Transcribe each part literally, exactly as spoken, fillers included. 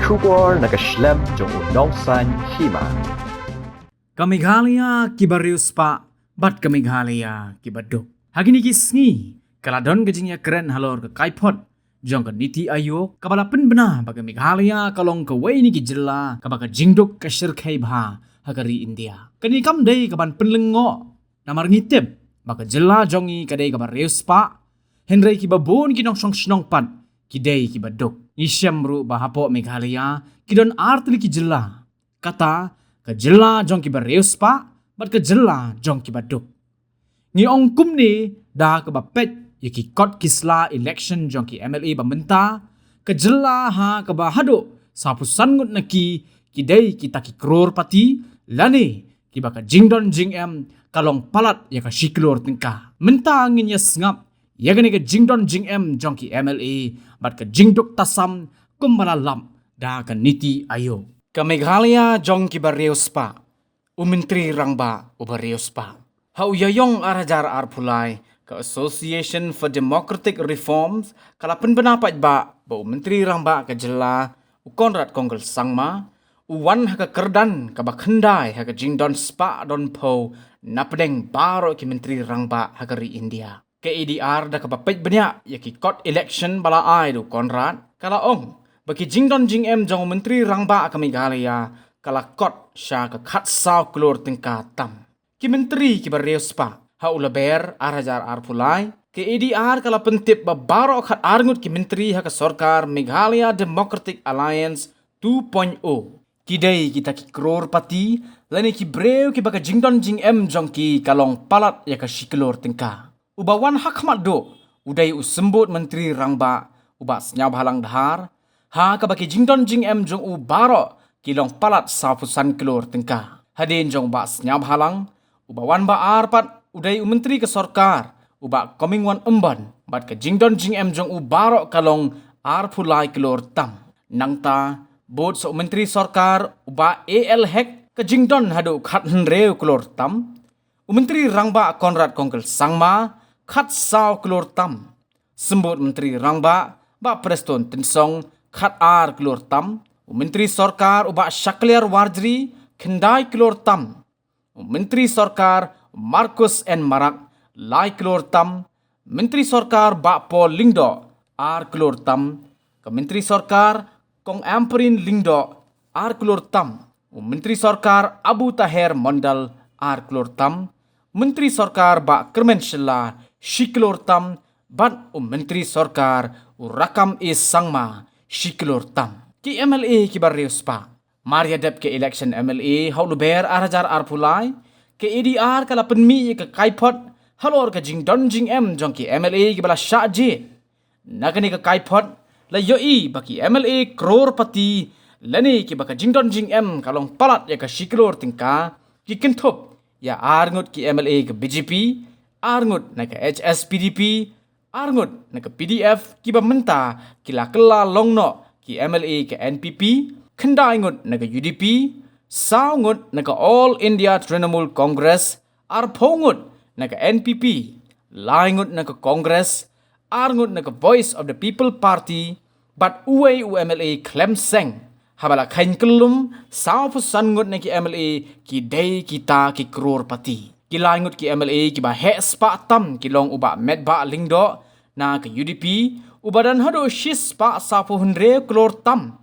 Khubor na ka shlem jong u nongsaiñ hima. Ka Meghalaya kiba riewspah bad ka Meghalaya kiba duk. Ha kine ki sngi ka la don ka jingïakren halor ka kaiphod jong ka NITI Aayog kaba la pynbna ba ka Meghalaya ka long kawei na ki jylla kaba ka jingduk ka shyrkhei bha ha ka ri India. Kane kam dei kaban pynlyngngoh namar ngi tip ba ka jylla jong ngi ka dei kaba riewspah, hynrei kiba bun ki nongshong shnong pat ki dei kiba duk. Ngi shem ruh ba hapoh Meghalaya ki don ar tylli ki jylla, kata ka jylla jong kiba riewspah bad ka jylla jong kiba duk. Ngi ong kumne da kaba peit ïa ki kot ki sla election jong ki MLA ba mynta, ka jylla ha kaba haduh sawphew san ngut na ki ki dei kita ki crorepati lane kiba ka jingdon jingem ka long palat ïa ka shi klur tyngka. Mynta ngin ïa sngap ïa kane ka jingdon jingem jong ki MLA bad ka jingduk tasam kumba la lap da ka NITI Aayog. Ka Meghalaya jong kiba riewspah, u Myntri Rangbah uba riewspah. Ha u Ïaïong ar hajar arphew lai, ka Association for Democratic Reforms ka la pynbna paidbah ba u Myntri Rangbah ka jylla, u Conrad Kongkal Sangma, u wan ha ka kyrdan kaba khyndai ha ka jingdon spah don phew na pdeng baroh ki Myntri Rangbah ha ka ri India. Ka ADR da kaba peit bniah ïa ki kot election ba la ai da u Conrad ka la ong ba ki jingdon jingem jong u Myntri Rangbah ka Meghalaya ka la kot sha ka khatsaw klur tyngka tam. Ki Myntri kiba riewspah, ha u Lber ar hajar arphew lai, ka ADR ka la pyntip ba baroh khatar ngut ki Myntri ha ka sorkar Meghalaya Democratic Alliance two point oh ki dei kita ki crorepati lane ki briew kiba ka jingdon jingem jong ki ka long palat ïa ka shi klur tyngka. Uba wan ha khmat duh u dei u Symbud Myntri Rangbah, u Bah Sniawbhalang Dhar, ha kaba ki jingdon jingem jong u baroh ki long palat sawphew san klur tyngka. Hadien jong u Bah Sniawbhalang, uba wan ba ar pat u dei u Myntri ka sorkar, u Bah Comingone Ymbon, bad ka jingdon jingem jong u baroh ka long arphew lai klur tam. Nangta bud sa u Myntri sorkar, u Bah A L Hek, ka jingdon haduh khathynriew klur tam. U Myntri Rangbah Conrad Kongkal Sangma, khatsaw klur tam. Symbud Myntri Rangbah, Bah Prestone Tynsong, khatar klur tam. U Myntri sorkar, u Bah Shakliar Warjri, khyndai klur tam. U Myntri sorkar, Marcuise N Marak, lai klur tam. Myntri sorkar, Bah Paul Lyngdoh, ar klur tam. Ka Myntri sorkar, Kong Ampareen Lyngdoh, ar klur tam. U Myntri sorkar, Abu Taher Mondal, ar klur tam. Myntri sorkar, Bah Kyrmen Shylla, shi klur tam. Bad u Myntri sorkar, u Rakkam A Sangma, shi klur tam. Ki MLA kiba riewspah. Mar ïa dep ka election MLA ha u Lber ar hajar arphew lai, ka ADR ka la pynmih ïa ka kaiphod halor ka jingdon jingem jong ki MLA kiba la shah jied. Na kane ka kaiphod la ïohi ba ki MLA crorepati lane kiba ka jingdon jingem ka long palat ïa ka shi klur tyngka ki kynthup ïa ar ngut ki MLA ka BJP, ar ngut na ka HSPDP, ar ngut na ka PDF, kiba mynta ki la kylla long noh ki MLA ka NPP, khyndai ngut na ka UDP, saw ngut na ka All India Trinamool Congress, arphew ngut na ka NPP, lai ngut na ka Congress, ar ngut na ka Voice of the People Party, bad uwei u MLA khlem seng. Haba la kheiñ kyllum, sawphew san ngut na ki MLA ki dei kita ki crorepati. Ki lai ngut ki MLA kiba heh spah tam ki long u Bah Metbah Lyngdoh na ka UDP, uba don haduh shispah sawphew hynriew klur tam.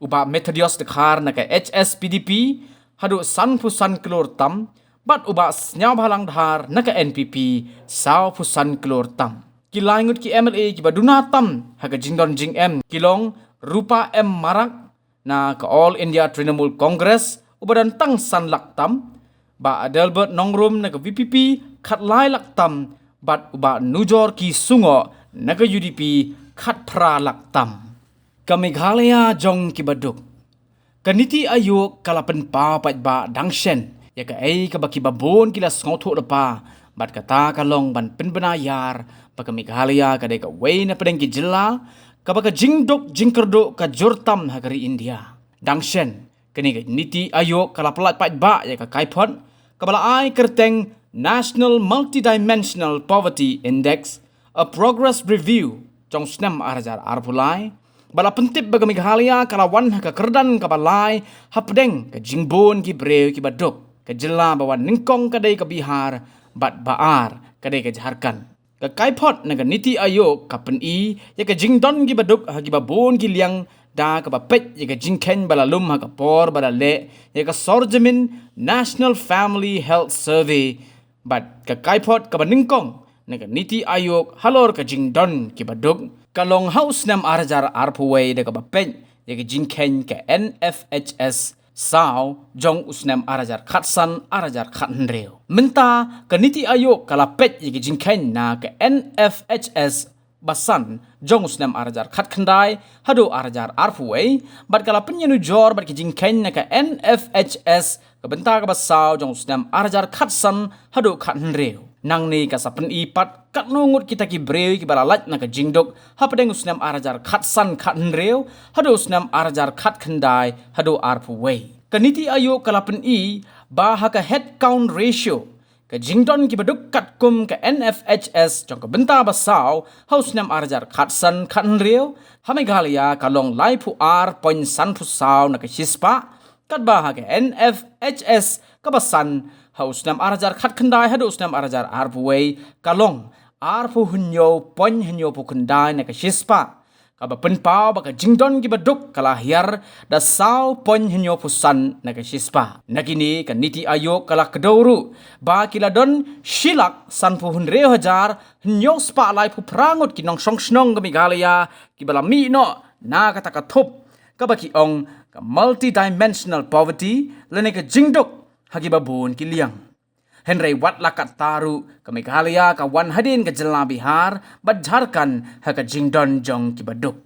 U Bah Methodius Dkhar na ka HSPDP, haduh sanphew san klur tam, bad u Bah Sniawbhalang Dhar na ka NPP, sawphew san klur tam. Ki lai ngut ki MLA kiba duna tam ha ka jingdon jingem ki long Rupa M Marak na ka All India Trinamool Congress, uba don tang san lak tam, Bah Adelbert Nongrum na ka VPP, khatlai lak tam, bad u Bah Nujorki Sungoh na ka UDP, khatphra lak tam. Ka Meghalaya jong kiba duk. Ka NITI Aayog ka la pynpaw paidbah dang shen ïa kaei kaba kiba bun ki la sngewthuh lypa, bad kata ka long ban pynbna ïar ba ka Meghalaya ka dei kawei na pdeng ki jylla kaba ka jingduk jingkyrduh ka jur tam ha ka ri India. Dang shen, kane ka NITI Aayog ka la pyllait paidbah ïa ka kaiphod kaba la ai kyrteng National Multidimensional Poverty Index, A Progress Review jong u snem ar hajar arphew lai, Ba la pyntip ba ka Meghalaya ka la wan ha ka kyrdan kaba lai hapdeng ka jingbun ki briew kiba duk. Ka jylla ba wan nyngkong ka dei ka Bihar, bad ba ar ka dei ka Jharkhand. Ka kaiphod na ka NITI Aayog ka pyni ïa ka jingdon kiba duk ha kiba bun ki liang da kaba peit ïa ka jingkheiñ ba la lum ha ka por ba la leh ïa ka sorjamin National Family Health Survey. Bad ka kaiphod kaba nyngkong na ka NITI Aayog halor ka jingdon kiba duk ka long ha u snem ar hajar arphew wei da kaba peit ïa ka jingkheiñ ka N F H S saw jong u snem ar hajar khatsan ar hajar khathynriew. Mynta ka NITI Aayog ka la peit ïa ka jingkheiñ na ka N F H S basan jong u snem ar hajar khatkhyndai haduh ar hajar arphew wei, bad ka la pynïanujor bad ka jingkheiñ na ka N F H S ka bynta kaba saw jong u snem ar hajar khatsan haduh khathynriew. Nangne ka sa pyni pat katno ngut kita ki briew kiba la lait na ka jingduk hapdeng u snem ar hajar khatsan khathynriew haduh u snem ar hajar khatkhyndai haduh arphew wei. Ka NITI Aayog ka la pyni ba ha ka head count ratio, ka jingdon kiba duk katkum ka N F H S jong ka bynta ba saw ha u snem ar hajar khatsan khathynriew, ha Meghalaya ka long laiphew ar point sanphew saw na ka shispah, katba ha ka N F H S kaba san ha u snem ar hajar khatkhyndai haduh u snem ar hajar arphew wei ka long arphew hynñiew point hynñiewphew khyndai na ka shispah. Kaba pynpaw ba ka jingdon kiba duk ka la hiar da saw point hynñiewphew san na ka shispah. Na kine ka NITI Aayog ka la kdew ruh ba ki la don shi lak sanphew hynriew hajar hynñiew spah laiphew phra ngut ki nongshong shnong ka Meghalaya kiba la mih noh na kata ka thup kaba ki ong ka multidimensional poverty lane ka jingduk ha kiba bun ki liang. Hynrei wat la katta ruh ka Meghalaya ka wan hadien ka jylla Bihar bad Jharkhand ha ka jingdon jong kiba duk.